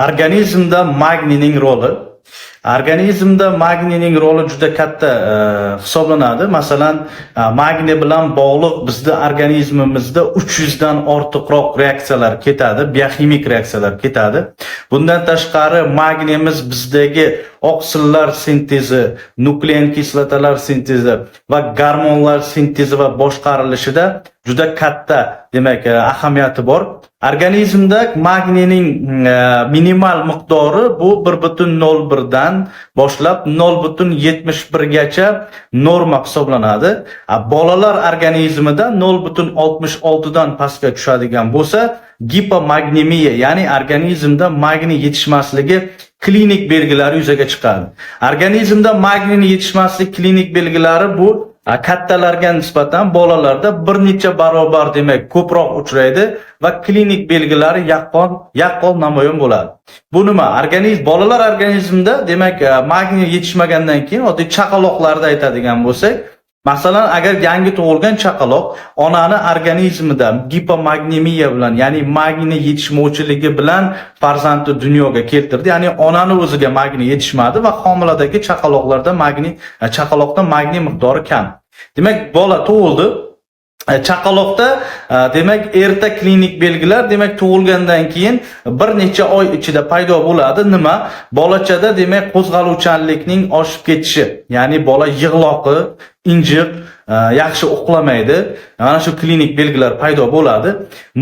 Organizmda magniyning roli. Organizmda magniyning roli juda katta hisoblanadi. Masalan, magniy bilan bog'liq bizda organizmimizda 300 dan ortiqroq reaksiyalar ketadi, bioximik reaksiyalar ketadi. Bundan tashqari magniyimiz bizdagi oqsillar sintezi, nuklein kislotalar sintezi va gormonlar sintezi va boshqarilishida juda katta, demak, ahamiyati bor. Organizmda magniyning minimal miqdori bu 1,01 dan boshlab 0,71 gacha norma hisoblanadi. Bolalar organizmida 0,66 dan pastga tushadigan bo'lsa, gipomagnemiya, ya'ni organizmda magniy yetishmasligi klinik belgilari yuzaga chiqadi. Organizmda magniyni yetishmaslik klinik belgilari bu kattalarga nisbatan bolalarda bir necha barobar, demak, ko'proq uchraydi va klinik belgilari yaqqol yaqqol namoyon bo'ladi. Bu nima? Organizm, bolalar organizmida, demak, magniy yetishmagandan keyin, oddiy chaqaloqlarda aytadigan bo'lsak, masalan, agar yangi tug'ilgan chaqaloq onani organizmida gipomagnemiya bilan, ya'ni magniy yetishmovchiligi bilan farzandni dunyoga keltirdi, ya'ni onani o'ziga magniy yetishmadi va homiladagi chaqaloqlarda magniy, chaqaloqda magniy miqdori kam. Demak, bola tug'ildi. Chaqaloqda, demak, erta klinik belgilar, demak, tug'ilgandan keyin bir necha oy ichida paydo bo'ladi. Nima? Bolachada, demak, qo'zg'aluvchanlikning oshib ketishi, ya'ni bola yig'loqi, injiq, yaxshi uxlamaydi. Mana shu klinik belgilar paydo bo'ladi.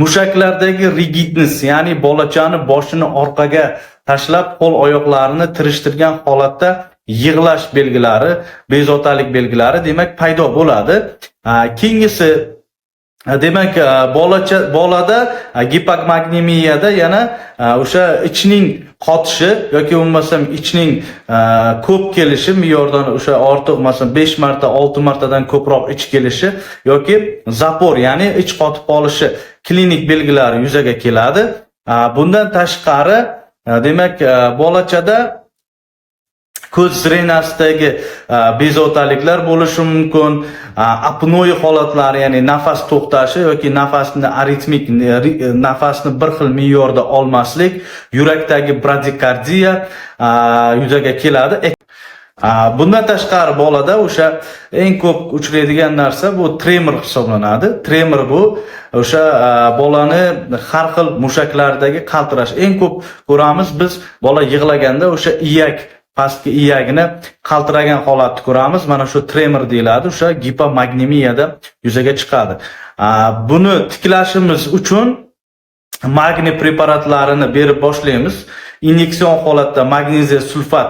Mushaklardagi rigidность, ya'ni bolachani boshini orqaga tashlab, qo'l oyoqlarini tirishtirgan holatda yig'lash belgilari, bezovtalik belgilari, demak, paydo bo'ladi. Keyingisi, demak, bolacha, bolada gipomagnemiyada yana o'sha ichning qotishi yoki bo'lmasam ichning ko'p kelishi, me'yordan o'sha ortiq, masalan, 5 marta, 6 martadan ko'proq ich kelishi yoki запор, ya'ni ich qotib qolishi klinik belgilari yuzaga keladi. Bundan tashqari, demak, bolachada ko'z зрения sidagi bezovtaliklar bo'lishi mumkin, apnoe holatlari, ya'ni nafas to'xtashi yoki nafasni aritmik, nafasni bir xil me'yorda olmaslik, yurakdagi bradikardiya yuzaga keladi. Bundan tashqari bolada o'sha eng ko'p uchraydigan narsa bu tremor hisoblanadi. Tremor bu o'sha bolani har xil mushaklardagi qaltirash. Eng ko'p ko'ramiz biz, bola yig'laganda o'sha iyak, pastki iyagini qaltiragan holatni ko'ramiz. Mana shu tremor deyiladi, o'sha gipomagnemiyada yuzaga chiqadi. Buni tiklashimiz uchun magniy preparatlarini berib boshlaymiz. Inyeksion holatda magneziya sulfat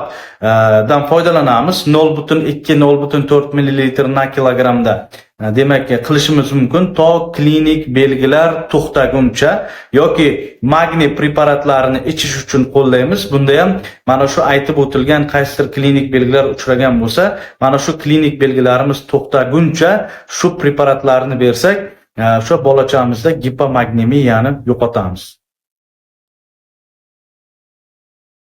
dan foydalanamiz. 0,2-0,4 millilitr na kilogrammda, demak, qilishimiz mumkin to klinik belgilar to'xtaguncha yoki magniy preparatlarini ichish uchun qo'llaymiz. Bunda ham mana shu aytib o'tilgan qaysidir klinik belgilar uchragan bo'lsa, mana shu klinik belgilarimiz to'xtaguncha shu preparatlarni bersak, o'sha bolachamizda gipomagnemiyani yo'qotamiz.